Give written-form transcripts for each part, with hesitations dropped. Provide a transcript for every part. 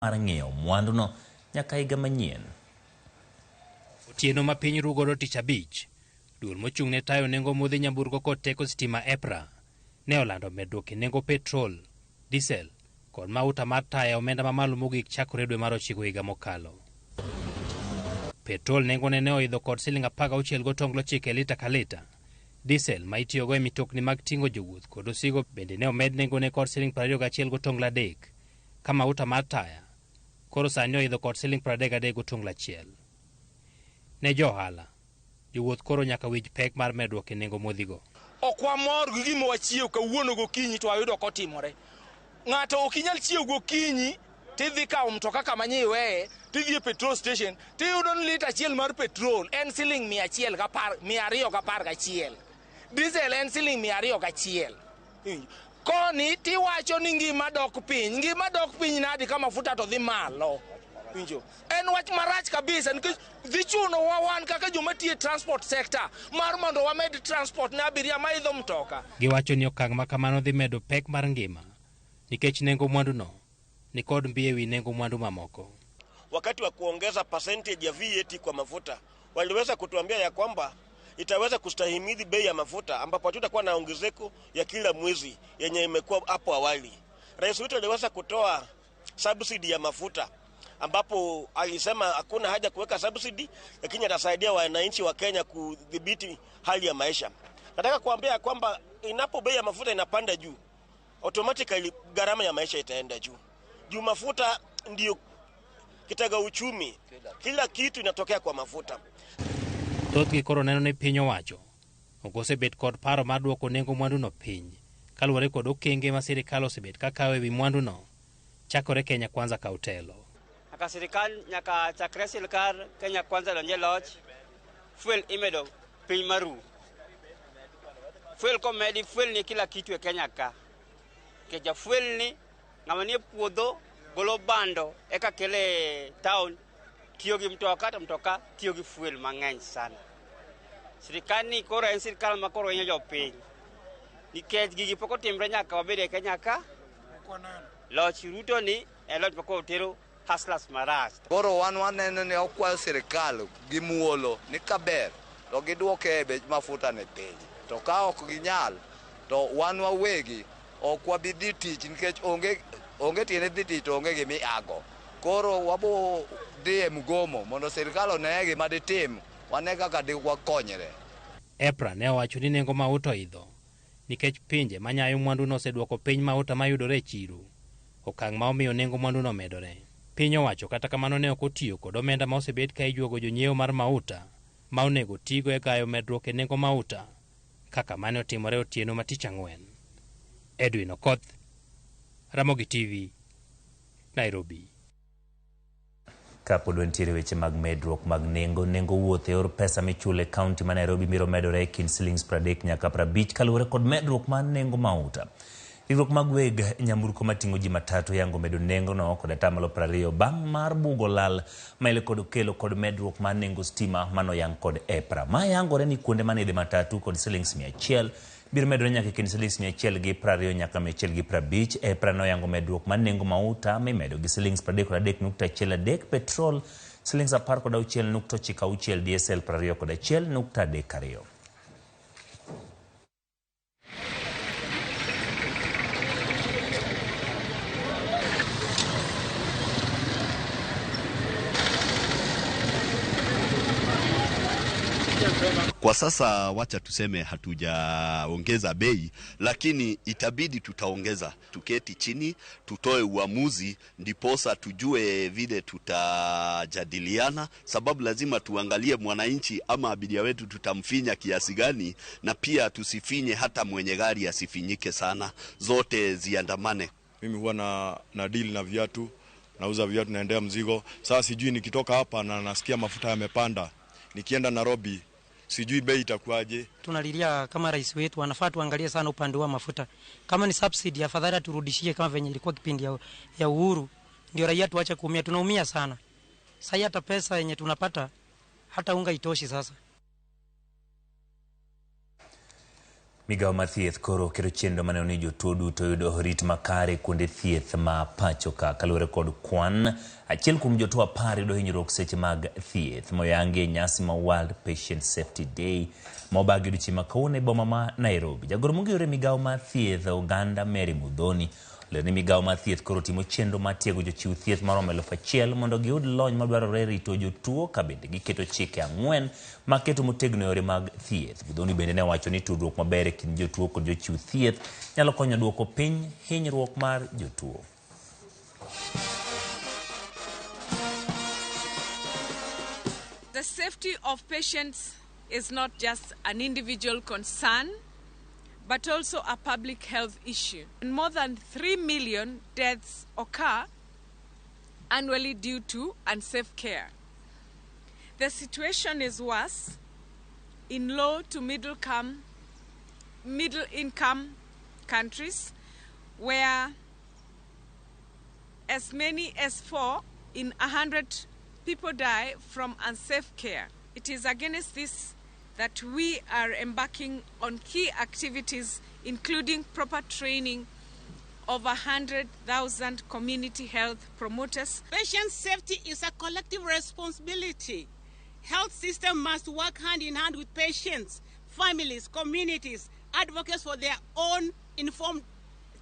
Mar ng'iewo mwanduno nyaka higa manyien. Otieno ma piny ru godo tich abich, duol mochung' ne tayo nengo modhi nyamburko kod teko sitima EPRA ne olando medruok e nengo petrol, diesel kod mauta mar taya omenda mamalo mogik chakore dwe mar ochiko higa mokalo. Petrol nengone ne oidho kod siling 16.9 e lita ka lita. Diesel ma itiyogo e mitokni mag ting'o jowuoth kod osigo bende ne omed nengone kod siling 21.3 ka mauta mar taya koro sani oidho kod siling 33.1. Ne jo ohala, jowuoth koro nyaka winj pek mar medruok e nengo modhigo. Ok wamor gi gima wachiew kawuono gokinyi to wayudo kotimore. Ng'ato ok inyal chiew gokinyi tidhi kawo mtoka kama nyi iweye tidhi e petrol station tiyudo ni lita achiel mar petrol en siling 110, 211. Diesel en siling 201. Koni tiwacho ni ngima dok piny. Ngima dok piny nadi ka mafuta to dhi malo? Winjo? En wach marach kabisa nikech dhi chuno wa wan kaka joma tiyo e transport sector mar mondo wamed transport ne abiria maidho mtoka. Giwacho ni okang' ma kamano dhi medo pek mar ngima nikech nengo mwanduno ni kod mbi ewi nengo mwandu mamoko. Wakati wa kuongeza percentage ya VAT kwa mafuta waliweza kutuambia ya kwamba itaweza kustahimili bei ya mafuta ambapo hatutakuwa na ongezeko ya kila mwezi yenye imekuwa hapo awali. Rais wetu aliweza kutoa subsidy ya mafuta ambapo alisema hakuna haja kuweka subsidy, lakini atasaidia wananchi wa Kenya kudhibiti hali ya maisha. Nataka kuambia kwamba inapo bei ya mafuta inapanda juu, automatically gharama ya maisha itaenda juu. Juu mafuta ndio kitega uchumi, kila kitu inatokea kwa mafuta. Thothgi koro neno ni piny owacho ok osebet kod paro mar duoko nengo mwanduno piny kaluwore kod okenge ma sirikal osebet ka kawo ewi mwanduno chakore Kenya Kwanza kaw telo. Nyaka sirikal nyaka chakre sirikal Kenya Kwanza donje loch, fuel imedo piny maru. Fuel komedi, fuel ni kila kitu e Kenya ka. Nikech fuel ni ng'ama nie puodho golo bando eka kele town tiyo gi mtoka to mtoka tiyo gi fuel mang'eny sana. Sirikal ni koro en sirikal ma koro hinyo jopiny. Nikech gigi pok otimre nyaka wabed e Kenya ka. Loch Ruto ni en loch ma koro tero hustlers marach. Koro wan waneno ni okwayo sirikal gi muolo ni kaber to giduoke e bech mafuta ni piny. To ka ok ginyal to wan wawegi ok wabi dhi tich nikech onge tiende dhi tich to onge gimiago. Koro wabo dhi e mgomo mondo sirikal one gima ditim, wane kaka diwakonyre. EPRA ne owacho ni nengo mauta oidho nikech pinje manyayo mwanduno oseduoko piny mauta mayudore e chiro, okang' ma omiyo nengo mwanduno omedore. Piny owacho kata kamano ne ok otiyo kod omenda ma osebet ka ijuogo jonyiewo mar mauta ma onego tigo e gayo medruok e nengo mauta kaka mane otimore otieno ma tich ang'wen. Edwin Okoth, Ramogi TV, Nairobi. Kapod wantiere weche mag medruok mag nengo, nengo wuoth e yor pesa michulo e kaunti ma Nairobi biro medore e kind silings 30 nyaka 50 kaluwore kod medruok mar nengo mauta. Riwruok mag weg nyamburko mating'o ji matatu yango medo nengono kod atamalo 20 bang' mar bugo lal maile kod kelo kod medruok mar nengo stima manoyang kod EPRA. Ma yangore ni kuonde manidhi matatu kod silings 100 biro medore nyaka e kind silings 120 nyaka 150. EPRA noyango medruok mar nengo mauta mimedo gi silings 33.13, petrol silings 16.96, diesel 21.32. Kwa sasa wacha tuseme hatujaongeza bei, lakini itabidi tutaongeza. Tuketi chini tutoe uamuzi, ndiposa tujue vile tutajadiliana, sababu lazima tuangalie mwananchi ama abiria wetu tutamfinya kiasi gani, na pia tusifinye hata mwenye gari asifinyike sana, zote ziandamane. Mimi huwa na deal na viatu, nauza viatu, naendea mzigo. Sasa sijui nikitoka hapa na nasikia mafuta yamepanda, nikienda Nairobi sijui bei itakuwaje. Tunalilia kama rais wetu anafaa tuangalie sana upande wa mafuta. Kama ni subsidy afadhali aturudishie kama venye ilikuwa kipindi ya uhuru, ndio raia tuache kuumia. Tunaumia sana. Sasa hata pesa yenye tunapata hata unga itoshi sasa. Migawo mar thieth koro keto chenro maneno ni jotuo duto yudo rit makare kuonde thieth ma pacho ka. Kaluwore kod kwan, achiel kuom jotuo 10 yudo hinyruok seche mag thieth moyangi e nyasi ma World Patient Safety Day ma obagi odiochieng' ma kawuono e boma ma Nairobi. Jagoro mong'ere migawo mar thieth oganda Mary Muthoni olero ni migawo mar thieth koro timo chenro mar tiego jochiw thieth maromo 1000 mondo giyud lony madwarore e rito jotuo ka bende giketo chike 4 maketo motegno yore mag thieth. Muthoni bende ne owacho ni tudruok maber e kind jotuo kod jochiw thieth nyalo konyo duoko piny hinyruok mar jotuo. The safety of patients is not just an individual concern, but also a public health issue. And more than 3 million deaths occur annually due to unsafe care. The situation is worse in low to middle income countries, where as many as 4 in 100 people die from unsafe care. It is against this that we are embarking on key activities, including proper training of 100,000 community health promoters. Patient safety is a collective responsibility. Health system must work hand in hand with patients, families, communities, advocates for their own informed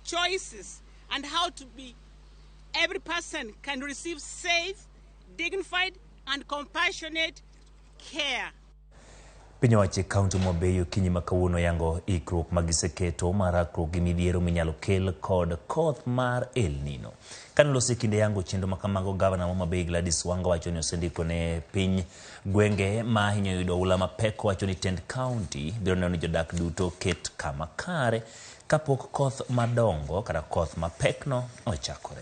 choices and how to be. Every person can receive safe, dignified, and compassionate care. Piny owacho e kaunti ma Homabay okinyi ma kawuono yango ikruok ma giseketo mar rakruok gi midhiero minyalo kel kod koth mar El Nino. Kane oloso e kinde yango chenro ma kamago, gavana ma Homabay Gladys Wanga wacho ni osendiko ne piny gwenge ma hinyo yudo oula mapek, wacho ni tend kaunti biro neno ni jodak duto ket kama kare kapok koth madongo kata koth mapekno ochakore.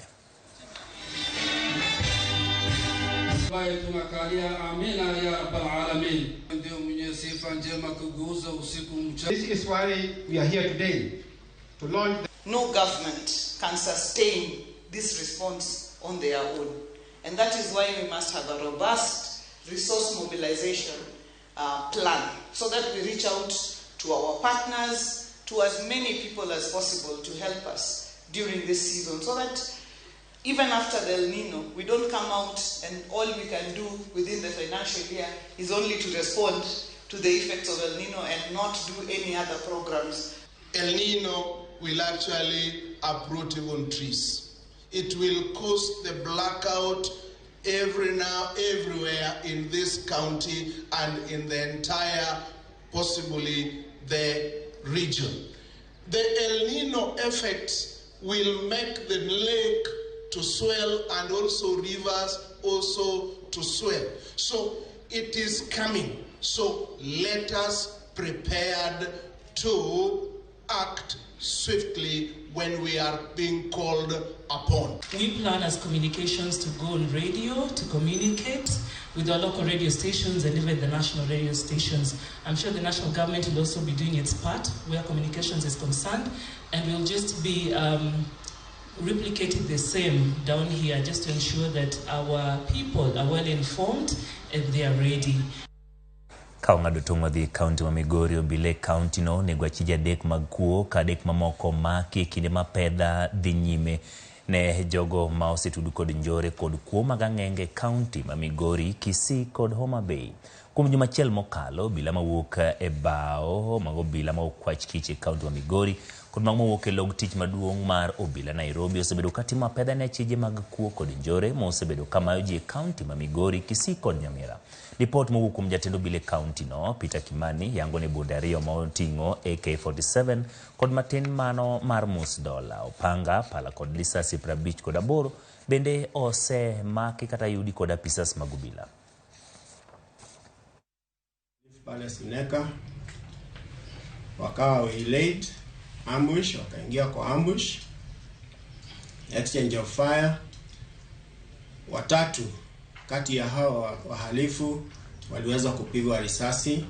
This is why we are here today to launch. No government can sustain this response on their own, and that is why we must have a robust resource mobilization plan, so that we reach out to our partners, to as many people as possible to help us during this season, so that even after the El Nino, we don't come out and all we can do within the financial year is only to respond to the effects of El Nino and not do any other programs. El Nino will actually uproot even trees. It will cause the blackout everywhere in this county and in the entire, possibly the region. The El Nino effect will make the lake to swell and also rivers also to swell. So it is coming. So let us prepared to act swiftly when we are being called upon. We plan as communications to go on radio, to communicate with our local radio stations and even the national radio stations. I'm sure the national government will also be doing its part where communications is concerned, and we'll just be replicating the same down here, just to ensure that our people are well informed and they are ready. Ka ong'ado tong' madhi e kaunti ma Migori, obile kaunti no onego achije 3 mag kuo ka 3 mamoko maki e kinde ma pedha dhi nyime ne jogo ma osetudu kod njore kod kuo mag ang'enge e kaunti ma Migori, Kisii kod Homa Bay. Kuom juma achiel mokalo, obila mawuok e bao mag obila ma okwach kich e kaunti ma Migori kod mago mawuok e log tich maduong' mar obila Nairobi osebedo katimo apedha ne achije mag kuo kod njore ma osebedo kamayo ji e kaunti ma Migori, Kisii kod Nyamira. Ripot mowuok kuom jatend obila e kaunti no, Peter Kimani, yango ni bunde 2 ma oting'o AK-47 kod matin mano mar mus dola, opanga, pala kod lisasi 58 bende osemaki kata yudi kod apisas mag obila. Pale Suneka wakawa waylaid ambush, wakaingia kwa ambush, exchange of fire. 3 kati ya hao wahalifu waliweza kupigwa risasi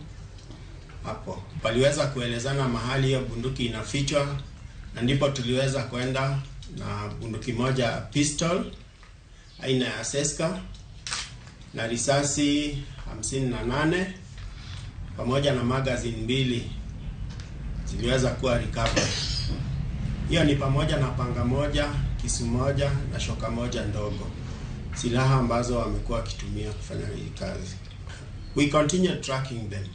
hapo. Waliweza kuelezana mahali hiyo bunduki inafichwa, na ndipo tuliweza kwenda na bunduki moja pistol aina ya Seska na risasi 58 pamoja na magazine 2 ziliweza kuwa recovered. Hiyo ni pamoja na panga moja, kisu moja na shoka moja ndogo, silaha ambazo wamekuwa wakitumia kufanya hii kazi. We continue tracking them.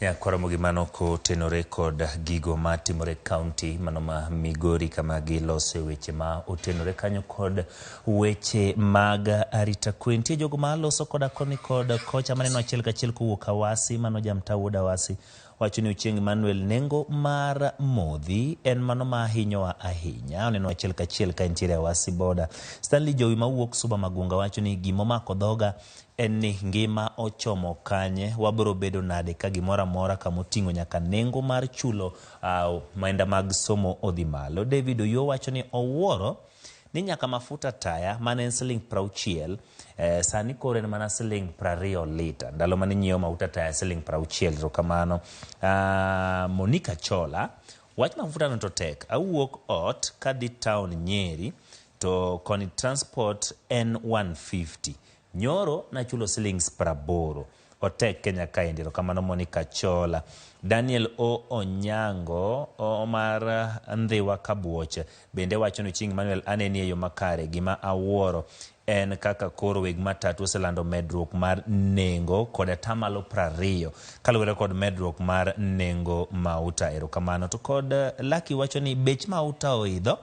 Nyakwar mano kotenore kod gigo matimore e kaunti mano ma Migori kama gilose weche ma otenore kanyo kod weche mag arita kwe. Nitie jogo ma loso koda koni kod kocha maneno achiel kachiel kowuok Awasi, mano jamta wuod Awasi wacho ni Ochieng' Emmanuel, nengo mar modhi en mano ma hinyowa ahinya. Oneno achiel kachiel ka entiere Awasi boda. Stanley Jowi mawuok Suba Magunga wacho ni gimomako dhoga en ni ngima ochomo kanye, wabiro bedo nade ka gimoro amora kamoting'o nyaka nengo mar chulo omenda mag somo odhi malo. David Oyoo wacho ni owuoro ni nyaka mafuta taya mane en siling 60 sani koro en mana siling 20 lita. Ndalo mane nyiewo mafuta taya siling 60. Erokamano. Monica Chola wach mafuta no to tek. Awuok ot kadhi town Nyeri to koni transport en 150. Nyoro nachulo siling 80. Otek Kenya kaendi. Erokamano Monica Chola. Daniel O Onyango mar Ndhiwa Kabuoch bende wacho ni Ochieng' Emmanuel aneni e yo makare. Gima awuoro en kaka koro weg matatu oselando medruok mar nengo kod atamalo 20 kaluwore kod medruok mar nengo mauta. Erokamano. To kod Lucky wacho ni bech mauta oidho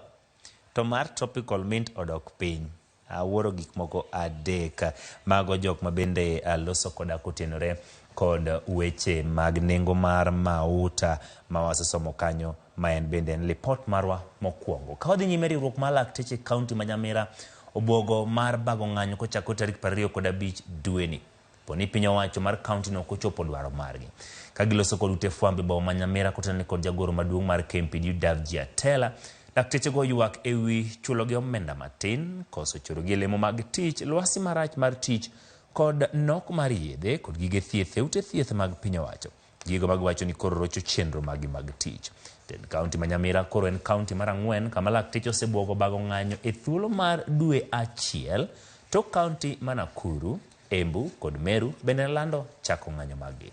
to mar tropical mint odok piny. Awuoro gik moko adek. Mago jok ma bende loso koda kotenore kod weche mag nengo mar mauta ma wasesomo kanyo, ma en bende en lipot marwa mokwongo. Ka wadhi nyime, riwruok mar lakteche e kaunti ma Nyamira obwogo mar bago ng'anyo kochakore tarik 25 dweni poni piny owacho mar kaunti no ok ochopo dwaro margi. Ka giloso kod ute fwambo e boma ma Nyamira kotenore kod jagoro maduong' mar KMPDU Davji Atela, laktechego ywak ewi chulogi omenda matin, koso chorogi e lemo mag tich, lwasi marach mar tich kod nok mar yedhe kod gige thieth e ute thieth mag piny owacho. Gigo mag wacho ni koro rocho chenro magi mag tich. Tend kaunti ma Nyamira koro en kaunti mar 4 kama lakteche osebwogo bago ng'anyo e thuolo mar dwe achiel, tok kaunti ma Nakuru, Embu kod Meru bende lando chako ng'anyo maggi.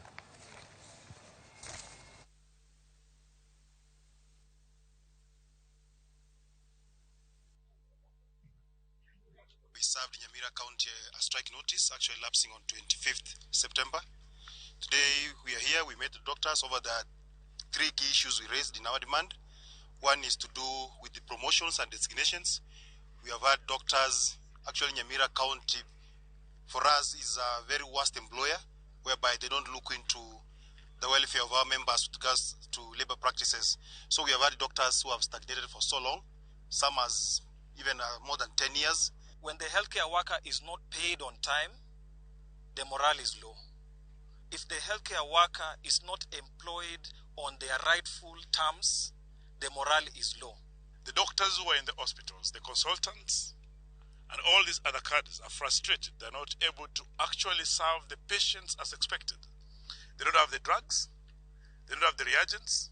We served Nyamira County a strike notice, actually lapsing on 25th September. Today we are here, we met the doctors over the 3 key issues we raised in our demand. One is to do with the promotions and designations. We have had doctors, actually Nyamira County for us is a very worst employer, whereby they don't look into the welfare of our members with regards to labor practices. So we have had doctors who have stagnated for so long, some as even more than 10 years. When the healthcare worker is not paid on time, the morale is low. If the healthcare worker is not employed on their rightful terms, the morale is low. The doctors who are in the hospitals, the consultants, and all these other cadres are frustrated. They're not able to actually serve the patients as expected. They don't have the drugs, they don't have the reagents,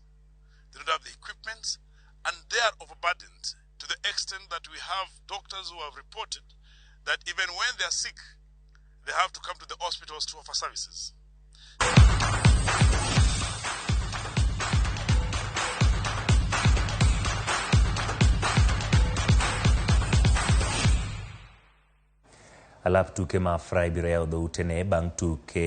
they don't have the equipment, and they are overburdened to the extent that we have doctors who have reported that even when they are sick, they have to come to the hospitals to offer services. Alap tuke ma Afra ibiro yawo dhoutene bang' tuke